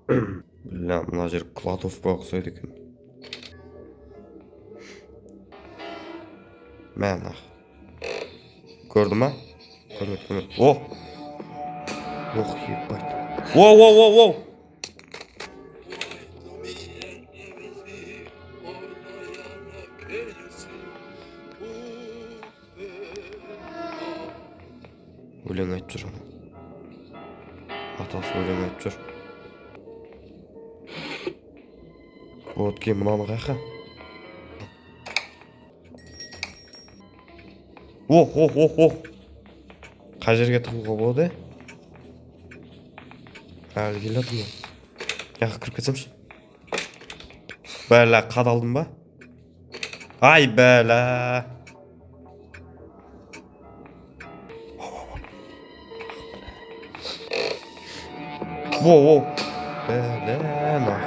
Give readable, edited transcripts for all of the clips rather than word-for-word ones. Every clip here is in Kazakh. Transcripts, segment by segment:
Бля, мына жер кладовкаға ұқсайды екен. Мә, нах. Көрді ма? Көрмеді, көрмеді. О! Ох, ебать. Воу, воу, воу, воу! Өлең айтып жүр ана. Атасы өлең айтып жүр. Вот кейін мынаны қаяққа? Ох, ох, ох, ох. Қай жерге тығылуға болады? Әлі келе жатыр ма? Жаққа кіріп кетсемші. Бәлә, қадалдым ба? Ай, бәлә. Воу, воу. Бәлә, нах.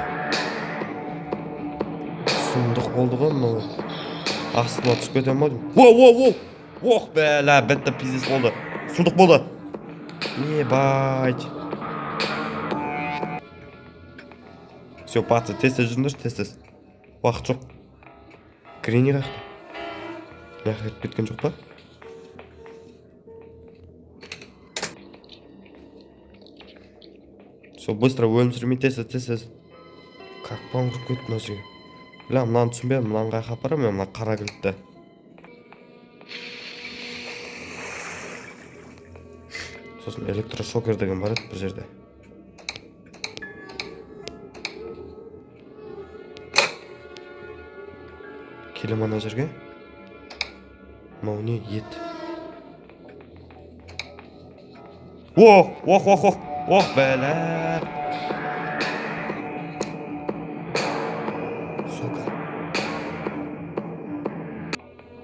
Сұмдық болды ғой мынау. Астына түсіп кетемін ау деймін. Воу, воу, воу. Ох, бәлә, бітті, пиздец болды. Сұмдық болды. Ебать. Все, пацы, тез тез жүріңдерші, тез тез. Уақыт жоқ. Гренни қаяқта? Мына жаққа кіріп кеткен жоқ па? Все, быстро өлім сүрмей, тез тез тез тез. Как кіріп кетті мына жерге. Бля, мынаны түсінбедім, мынаны қаяққа апарамын мен, мына қара кілтті. Сосын электрошокер деген бар еді бір жерде. Келем ана жерге. Мынау не, ет. Ох, ох, ох, ох, ох, бәлә. Сука.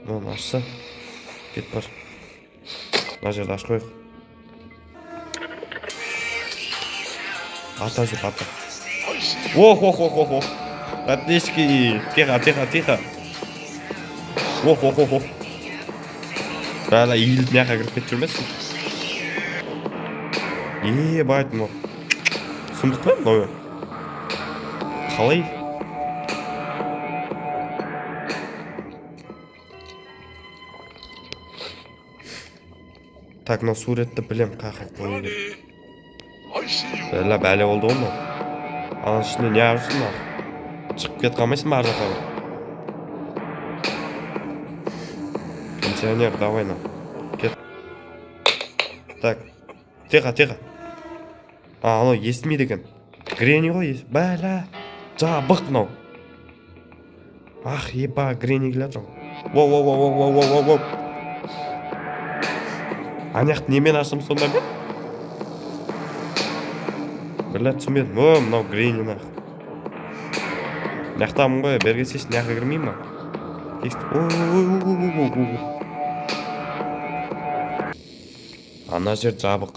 Мынаны ашса, кет бар. Мына жерді ашып қояйық. Ата жүр, ата. Ох, ох, ох, ох, ох. Братишки, тихо, тихо, тихо. Ох, ох, ох, ох. Бәлә, иіліп мына жаққа кіріп кетіп жүрмесін. Ебать, мынау. Сұмдық қой мынау. Қалай? Так, мынау суретті білем, қаяққа қою керек. Бәлә, бәле болды ғой мынау. Ананың ішінде не жүрсің мынау? Шығып кетіп қалмайсың ба ар жаққа бір? Пенсионер, давай на. Кет. Так. Тихо, тихо. А, анау естімейді екен. Гренни ғой, бәлә. Жабық мынау. Ах, еба, Гренни келе жатыр ғой. Воу, воу, воу, воу, воу, воу, воу. Ана жақты немен ашамын сонда мен? Бля, түсінбедім. О, мынау Гренни нах. Мына жақтамын ғой, бері келсейші, мына жаққа кірмеймін ба? Ой, ой, ой, ой, ой, ой, ой. Ана жер жабық.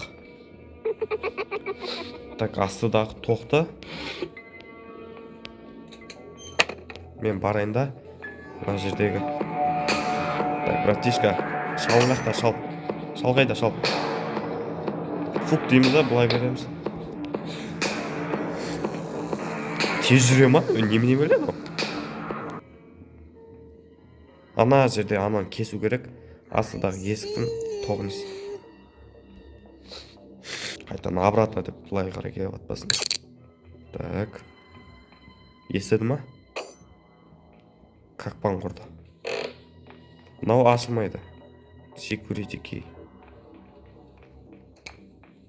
Так, астыдағы тоқты. Мен барайын да мына жердегі. Так, братишка, шал жақта, шал. Шал қайда, шал? Фук дейміз да, былай береміз. Тез жүре ма? Немене біледі ол? Ана жерде ананы кесу керек. Астыдағы есіктің тоғын қайтадан обратно деп былай қарай келіп атпасын. Так. Естіді ма? Қақпан құрды. Мынау ашылмайды. Security key.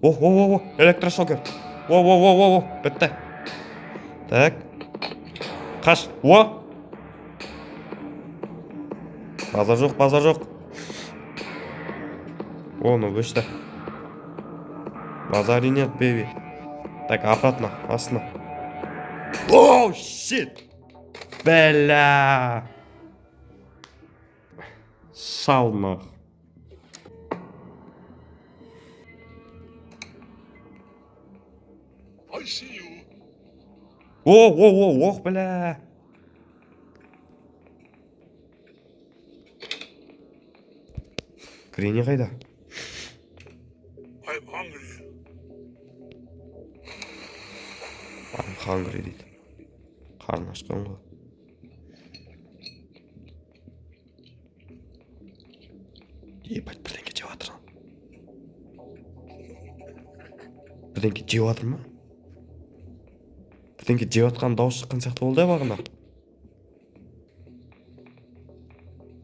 О, о, о, о, электрошокер. О, о, о, о, о, бітті. Так. Қаш. О! Базар жоқ, базар жоқ. О, мынау өшті. Базари нет, бэби. Так, обратно, астына. Оу, shit! Бля! Шал нах. I see you. О, о, о, ох, бля! Гренни қайда? I'm hungry. Hungry дейді. Қарны ашқан ғой. Ебать, бірдеңке жеп жатыр. Бірдеңке жеп жатыр ма? Бірдеңке жеп жатқан дауыс шыққан сияқты болды, иә, бағана.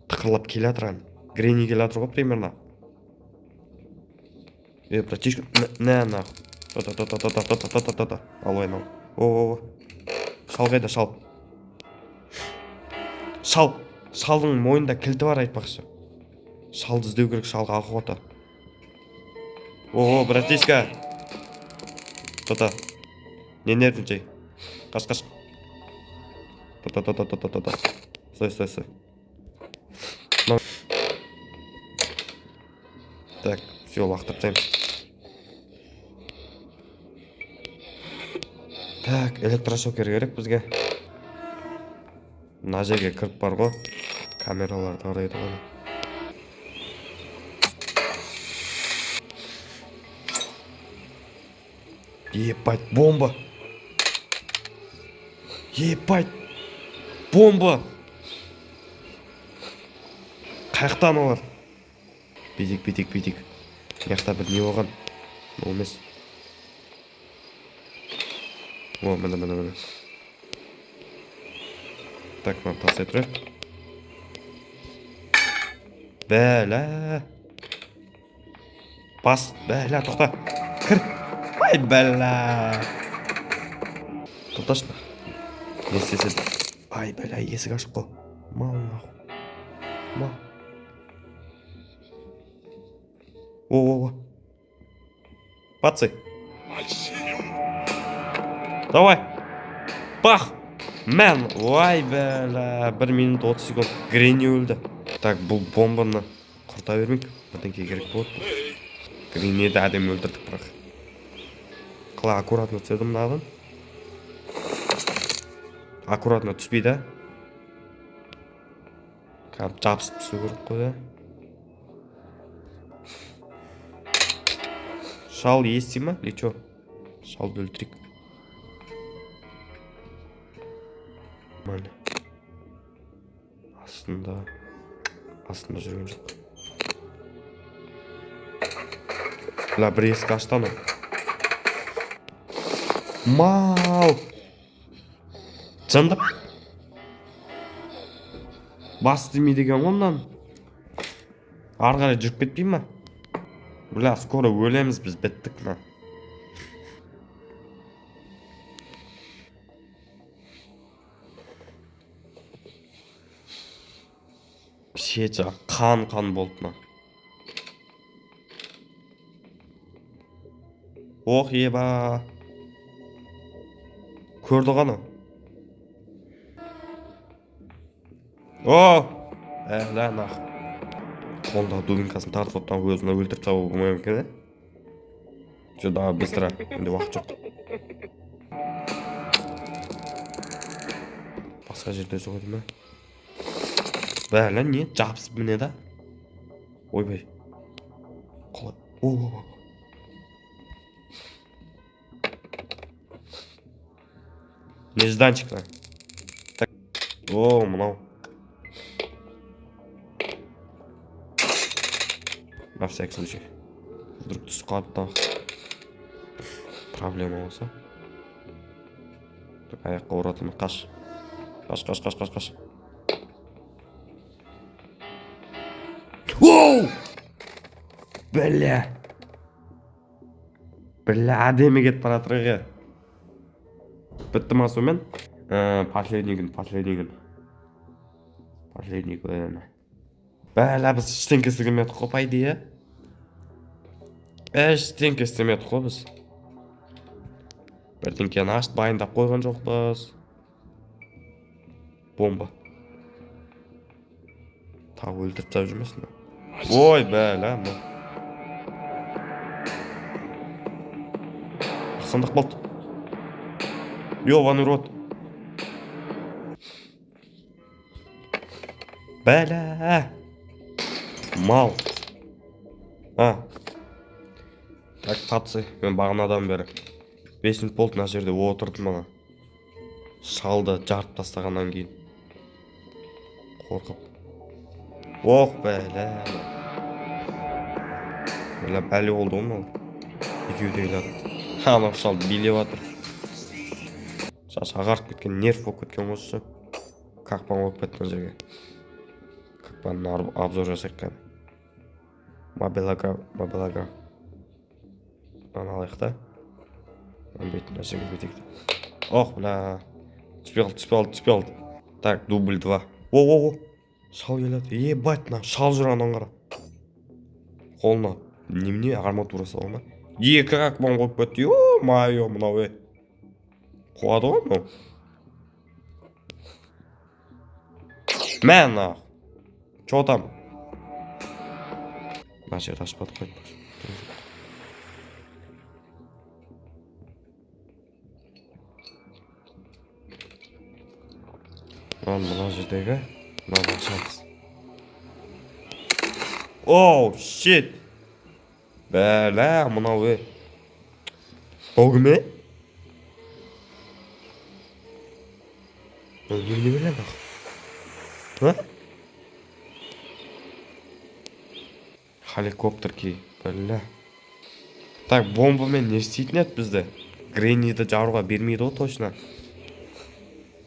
Тықырлап келе жатыр әне. Гренни келе жатыр ғой примерно. Е, братишка, на, нахуй. Та та та та та та та та та та та. Ал ойнал. О, о, о. Шал қайда, шал? Шал. Шалдың мойнында кілті бар, айтпақшы. Шалды іздеу керек, шалға охота. О, братишка. Та-та. Не нервничай. Қаш, қаш. Та-та-та-та-та-та-та. Стой, стой, стой. Мынау. Так, все, лақтырып тастаймыз. Так, электрошокер керек бізге. Мына жерге кіріп бар ғой. Камераларды қарайды ғой. Ебать, бомба! Ебать! Бомба! Қаяқтан олар? Бүйтейік, бүйтейік, бүйтейік. Мына жақта бір не болған. Ол емес. О, міне, міне, міне. Так, мынаны тастай тұрайық. Бәлә. Бас, бәлә, тоқта. Кір. Ай, бәлә. Тоқташы. Не істесе де. Ай, бәлә, есік ашық қой. Мал, нахуй. Мал. О, о, о. Пацы. Давай. Бах. Мен. Ой, бәлә. 1 минут 30 секунд. Гренни өлді. Так, бұл бомбаны құрта бермейік. Бірдеңке керек болады. Гренниді әдемі өлтірдік бірақ. Қалай аккуратно түседі мынадан? Аккуратно түспейді. Кәдімгі жабысып түсу керек қой, да? Шал ести ма? Или чё? Шалды өлтірейік. Нормально. Астында. Астында жүрген жоқ. Бля, бір есік ашты анау. Мал! Жынды ма? Бас істемейді екен ғой мынаның. Ары қарай жүріп кетпей ма? Бля, скоро өлеміз біз, біттік мына. Шет жағы қан қан болды мына. Ох, еба. Көрді ғой анау. О! Бля, нах. Қолындағы дубинкасын тартып оттан өзін өлтіріп тастауға болмай ма екен, ә? Все, давай быстро. Менде уақыт жоқ. Басқа жерде жоқ еді ме? Бәле, не? Жабысып міне да? Ойбай. Қалай? О, о, о. Нежданчик. Так. О, мынау. На всякий случай. Вдруг түсіп қалады тағы. Проблема болса. Так, аяққа оратылма. Қаш. Қаш, қаш, қаш, қаш, қаш. Оу! Бля. Бля, әдемі кетіп бара жатыр ғой. Бітті ма сонымен? Последний күн, последний күн. Последний күн. Бәлә, біз ештеңке істемедік қой, по идее. Ештеңке істемедік қой біз. Бірдеңкені ашып дайындап қойған жоқпыз. Бомба. Тағы өлтіріп тастап жүрмесін. Ой, бәлә, мына. Ақсандақ болды. Ёбаный рот. Бәлә. Мал. А. Так, пацы, мен бағанадан бері 5 минут болды мына жерде отырдым ана. Шалды жарып тастағаннан кейін. Қорқып. Ох, бәлә. Бәлә, бәле болды ғой мынау. Екеуі де келеді. Анау шал билеп жатыр. Шаш ағарып кеткен, нерв болып кеткен ғой. Қақпан қойып кеткен жерге. Қақпанның обзор жасайық кәні. Мобилограф, мобилограф. Мынаны алайық та. Мынаны бүйтіп мына жерге бүйтейік. Ох, бля. Түспей қалды, түспей қалды, түспей қалды. Так, дубль 2. О, о, о. Шал келеді. Ебать, мына шал жүр, ананы қара. Қолына немене арматура сала ма? Екі қақпан қойып кетті. Ё-моё, мынау е. Қуады ғой мынау. Мә, нахуй. Чё там? Мына жерді ашпадық қой. Мына жердегі мынаны ашамыз. Оу, shit. Бәлә, мынау е. Мынау кім е? Мынау немене бәле нахуй? А? Helicopter key, бәлә. Так, бомбамен не істейтін еді бізді? Гренниді жаруға бермейді ғой точно.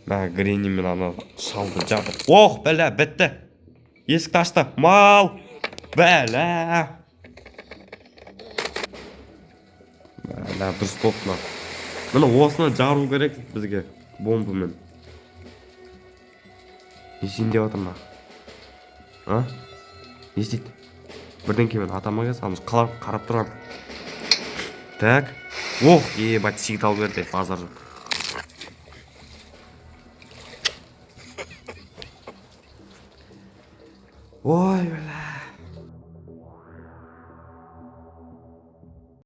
Мә, Гренни мен ана шалды жарды. Ох, бәлә, бітті. Есікті ашты. Мал. Бәлә. Бәлә, дұрыс болды мына. Міне осыны жару керек бізге бомбамен. Не істейін деп жатыр мына? А? Не істейді? Бірдеңкемен ата ма келсе, ана қарап тұрған. Так. Ох, ебать, сигнал берді, базар жоқ. Ой, бля.